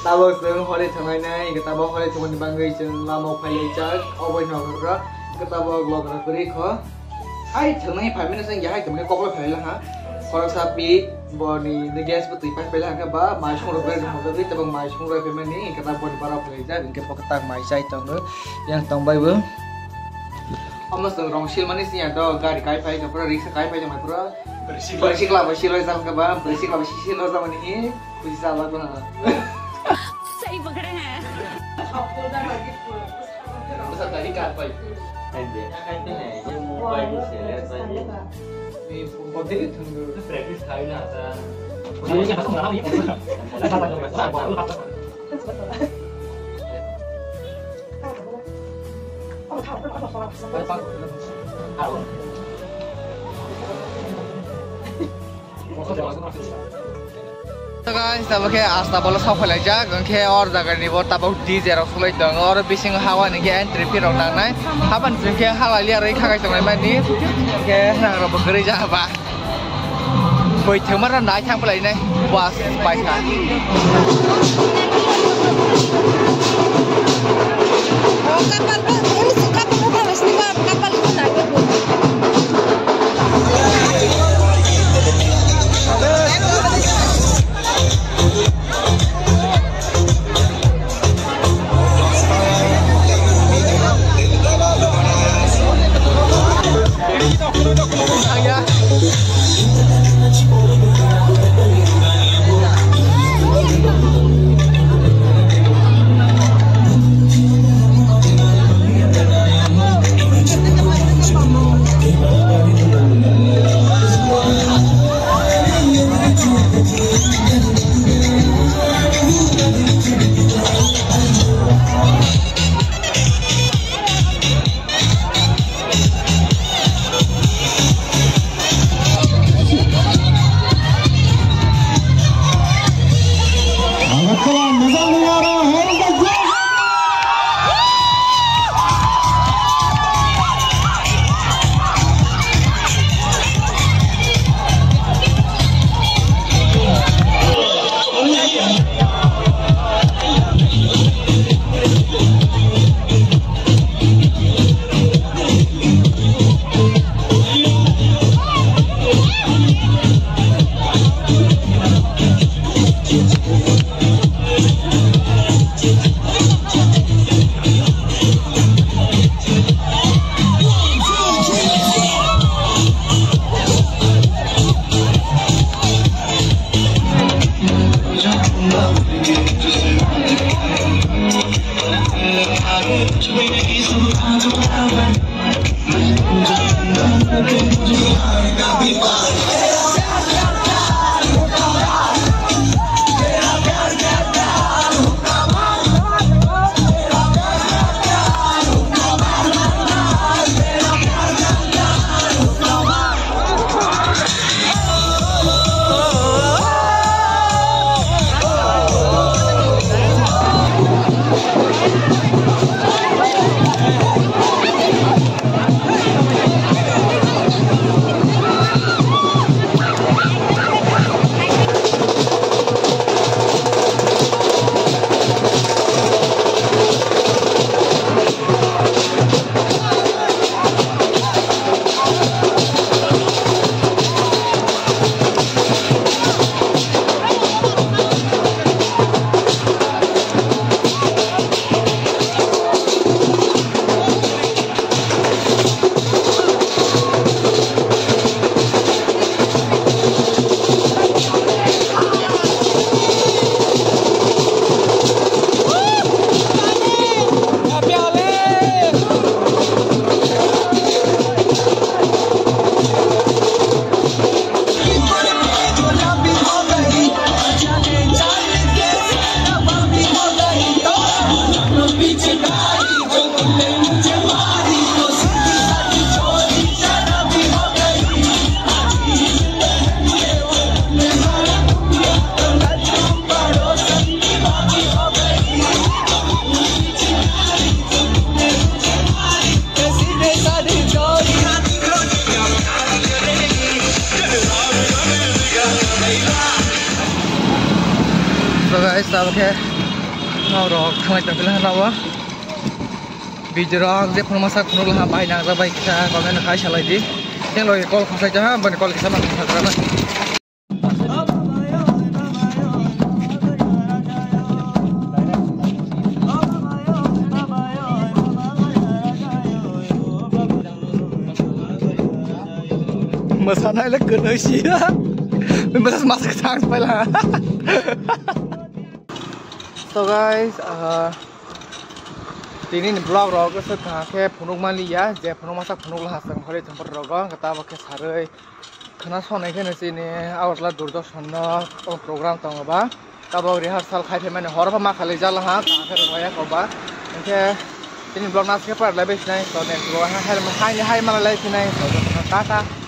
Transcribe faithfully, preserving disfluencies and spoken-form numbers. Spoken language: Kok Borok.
Tabok chwng holi thanglainai, hwnkhe tabok holi thangmani bagwi chwng lama phailaijak, oboni nokharok, hwnkhe tabok logra kwrwi kho. Hai thwngnai phai mani chwng ya hai thwngmani koklo phailaha. Khoroksa pi boni the gas bo twi pai phailaha, hwnkhe ba mai songrok bai rwmani bagwi tabok mai songrok phaimani, hwnkhe tabok boni bara phailaijak, hwnkhe bo kwtak mai chai tongo, yang tongbai bo. Omo chwng rong silmani siyah do gari kai phai, pura riksa kai phai, pura. Bwrwi sikla bai siloi jak kha ba, bwrwi sikla bai siloi jak mani hi khusi jak ba. Sari pakda hai. Bwsa gari kar pai. Ande, ande, ye mobile ni sele pai. Ni bodde thang. Practice khai na ta. So guys, tabok khe Astabolo sok phailaijak, hwnkhe or jaga ni bo tabok D J rok sulai tongo, oro bisingo hawa ni khe entry fee rok nangnai, hapan chwng khe halai liya rwi khakai tongnai mani, hwnkhe nang rok bo kwrwi ja ba. Bui thwngmano nai thang phlainai bus paikha. So guys, tabok khe Rok thanglai tongphila hana o. Video rok je phunuk masa phunuk laha bai nang jabai kisa comment khai salai di. Teng loi call khosai jaha bani call kisa ma khosai jaha. Masanai le kwnwi si. Masa masa kthang paila. So guys, uh, tini ni vlog rok se tha khe phunuk mali ya, je phunuk masa phunuk laha sang khali thang rogo, kata bo khe sarui khana sonai khe chini Agartala Doordarshan no program tongo ba. Tabok rehearsal khai phaimani horo pha ma khali jala ha, ta khe rwmaya koba. Hinkhe tini vlog nas khe par lai bai sinai, to next vlog ha hai, hai, hai mala lai sinai, to tata.